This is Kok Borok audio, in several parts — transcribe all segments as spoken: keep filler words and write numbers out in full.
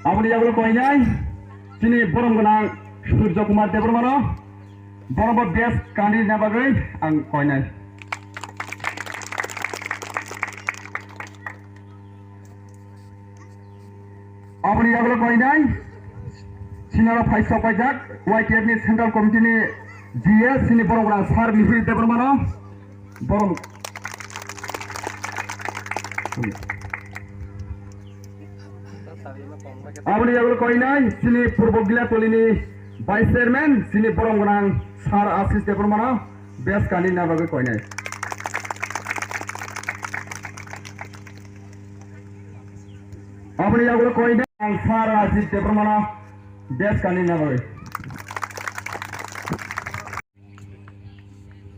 Aboni yagulo koinai chini borom gwnang Surjo Kumar Debbarmano, borombo best candidate na bagwi ang koinai. Aboni yagulo koinai sinaro phai sok paijak Y T F ni Central Committee ni G S chini borom gwnang Sir Mihir Debbarmano. Borom. Aboni yagulo koinai chini Purbo Gilatoli ni Vice Chairman chini borom gwnang Sir Ashish Debbarmano best candidate na bagwi koinai. Aboni yagulo koinai ang Sir Ashish Debbarmano best candidate na bagwi.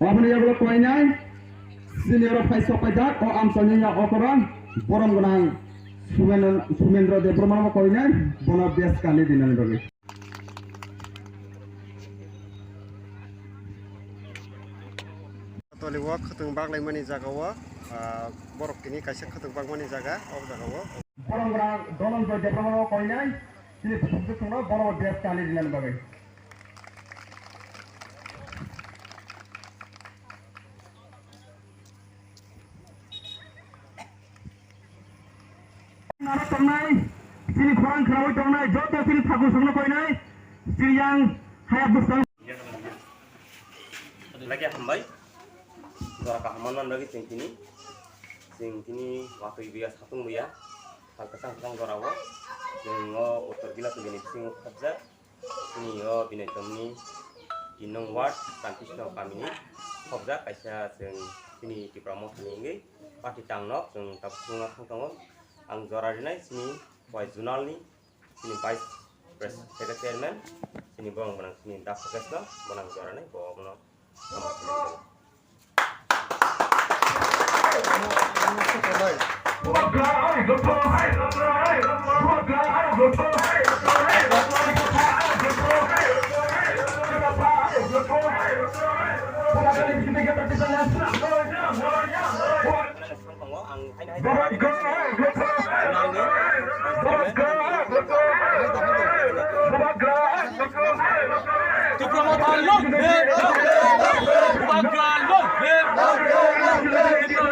Aboni yagulo koinai senior phai sok paijak o amchaini ya okora borom gwnang Sumen-, Sumendra Debbarmano koinai bono best candidate dinani bagwi. Toli o khwtwng baklaimani jaga o, ah, borok tini kaisa khwtwng bakmani jaga o jaga o. Borom gwnang Dhananjay Debbarmano koinai chini bwswk bwswkno bono best candidate dinani bagwi. Naro tongnai, chini khorang khraui tongnai, joto chini thakur songno koinai, chini yang hayat bwsang. Lagi hambai, jora kaham manman bagwi chwng tini, chwng tini watwi buya satung buya, sal kwchang kwchang jora o, chwng o Uttor Gilatuli ni bisingo khajak. Chini o Binoy Tomni tin nong ward, Ramkrisno kamini khobjak kaisa chwng chini Tipra Mothani wngwi party tangnok chwng tabuk chwngno thang tongo. Ang jora rinai chini Khowai Zonalni chini Vice Pres-, Secretary Chairman chini borok gwnang chini Da Phokesno bono ang jora rinai bo bono. Tipra Motha long live! Bubagra long live! Tipra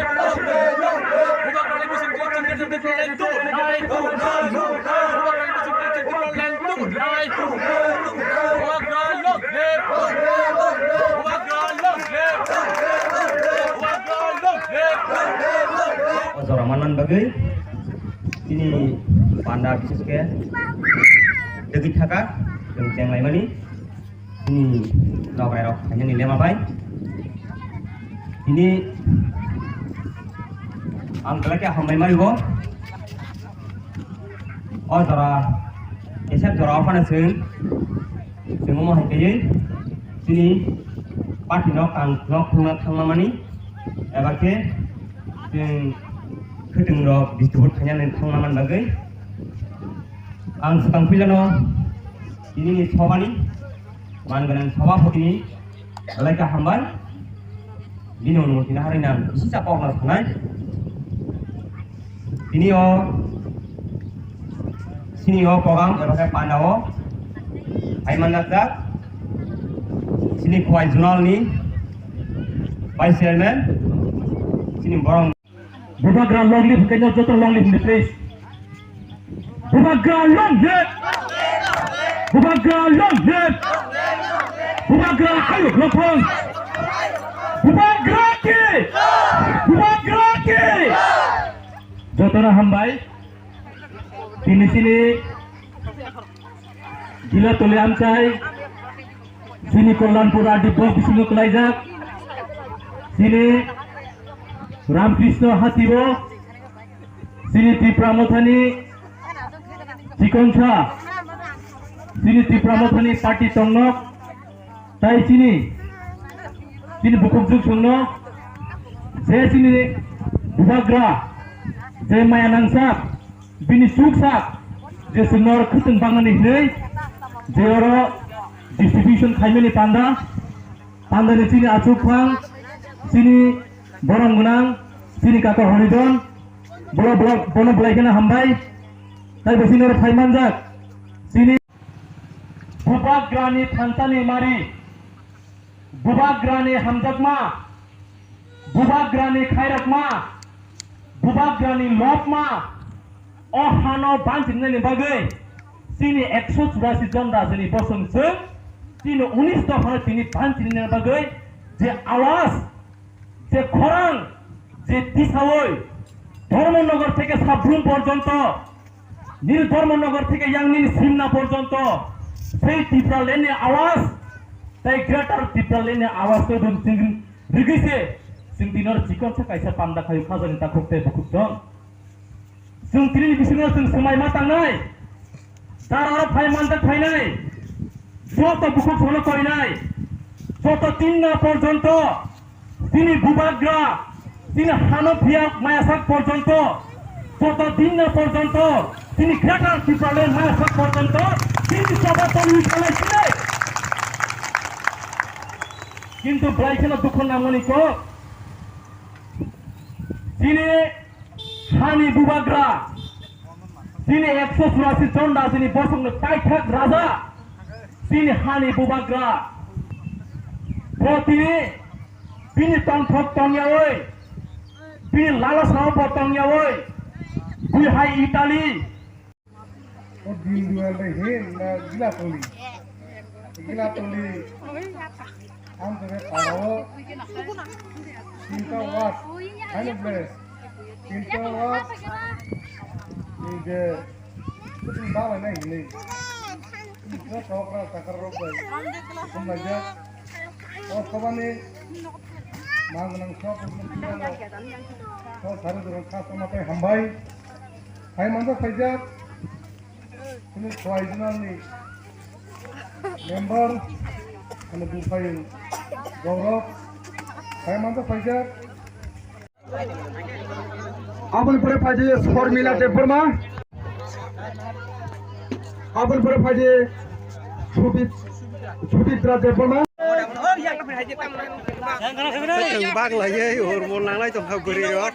Motha long live! Bubagrani bising Tipra land to nai! Bubagrani bising Tipra land to nai! Bubagra long live! Bubagra long live! Bubagra long live! O jora manman bagwi chini panda bises khe degi thaka chwng chenglaimani chini nokrai rok khainani lema bai tini ang belai khe hambai mani bo o jora esep jora o phano chwng chwng omo hai kaiwi chini party no kang nok phungna thangna mani eba khe chwng khwtwng rok distribute khainani thangna man bagwi ang swkang puilano tini ni sobani man gwnang sabhapati ni belai khe hambai bini onumoti na hari nang bisi cha kokno sanai tini o sini o program eba khe panda o hai manjak jak sini Khowai Zonal ni Vice Chairman sini borok. Bubagra long live hwnkhe no joto long live hwnkhe please. Bubagra long live! Bubagra long live! Bubagra ayuk lophang! Bubagra ki! Bubagra ki! Jotono hambai. Tini sini Jila tole amchai, chini Kollanpur R D block bisingo kwlaijak, chini Ramkrishna Hatibo, chini Tipra Mothani chikonsa, chini Tipra Mothani party tongnok, tai chini Chini bukhuk juk songno je chini bubagra je maya nangsak bini chuksak je chwngno khwtwng bangnani hinwi je oro distribution khaimani panda, pandani chini achuk phang, chini borom gwnang, chini kaka Horidon, bono, bono, bono belai kheno hambai. Tai bo chini oro phai manjak, chini bubagrani thansani mari, bubagrani hamjakma, bubagrani khairakma, bubagrani lobma, o hano banchirnani bagwi chini ekso churasi jon rajani bosong chwng chini unis dophano tini banchirnani bagwi je awaz, je khorang, je tisawi Dharmanagar theke Sabrum porjonto, nini Dharmanagar theke yang nini Simna porjonto, sei Tipraland ni awaz, tei Greater Tipraland ni awaz to dun chwng rigwi se, chwng tini oro chikon sa kaisa panda khayu khajani takhuk tei bukhuk jon. Chwng tini bisingo chwng swmai ma tangnai. Dar oro phai manjak phainai, joto bukhuk sono koinai, joto tinna porjonto, chini bubagra, chini hano phiya mayasak porjonto, joto dinna porjonto, chini Greater Tipraland mayasak porjonto, chini soba tongwi thanai sinai. Kintu belai kheno dukho nangmani kok, chini hani bubagra, chini ekso churasi jon rajini bosongni paithak raja, chini hani bubagra. Bo tini bini tongthok tongyawi, bini lalasa bo tongyawi, bui hai Italy. O din dual de he na gila toli. Gila toli. Am to re paro. Tinta wat. Ano bless. Tinta wat. Ni de. Kutung bala na hini. Ra tokra takar rok bai. Kum na ja. O kobani. Mang nang sok. Sok sari durang khas ma pai hambai. Hai manda saijak. Kunu khwlai jwnalni member, kunu buphayung Gaurav, hai manjak paijak. Aboni pore phaidi Shormila Debbarma. Aboni pore phaidi Subit-, Subitra Debbarma. Chwng bak lai ye, hormon nanglai tongkha guri rok.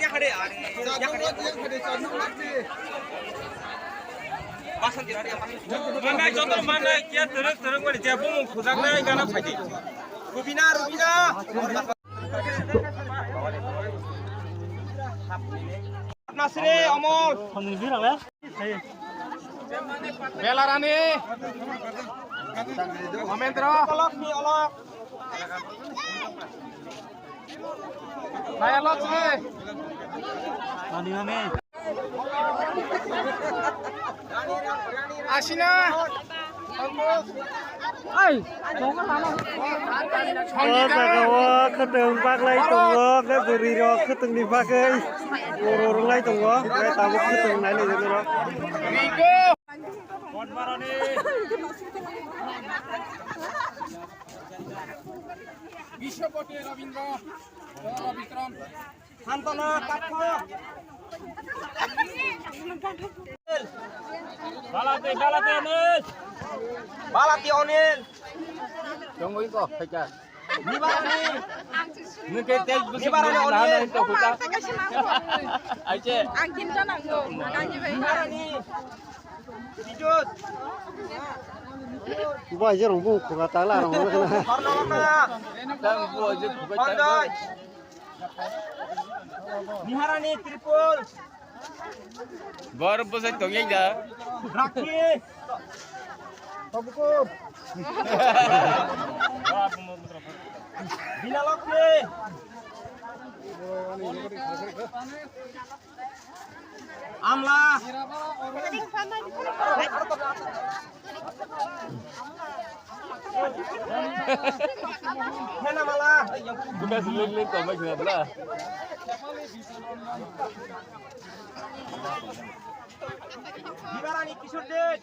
Manai joto manai kiya twrwk twrwk mani je bumung khujaknai gana phaidi. Rubina, Rubina. Nasri, Omol. Belarani. Omendra. Olok ni, olok. Naya lo chini. Mami, mami. Asina. Ai, tongo lama. O jaga o khwtwng baglai tongo, khe bwrwi rok khwtwng ni bagwi oro rwlai tongo, khe tabuk khwtwng nai lai rok. Biswapati Rabindra, Rabindra. Santana, Kapha. Balati, Balati, Anil. Balati, Anil. Tongwi ko, phaikha. Nibarani. Nike tej busi Nibarani, Anil. Nahana hinto phaikha. Aiche. Ang kinta nangno. Nibarani. Bo aje rong bo khuga tala rong. Niharani Tripul. Bor bosai tongyai da. Rakhi. Tabuko. Binalokhi. Amla. Hena mala. Buka sileng leng kau mai kena bela. Dibarani Kishore Deb.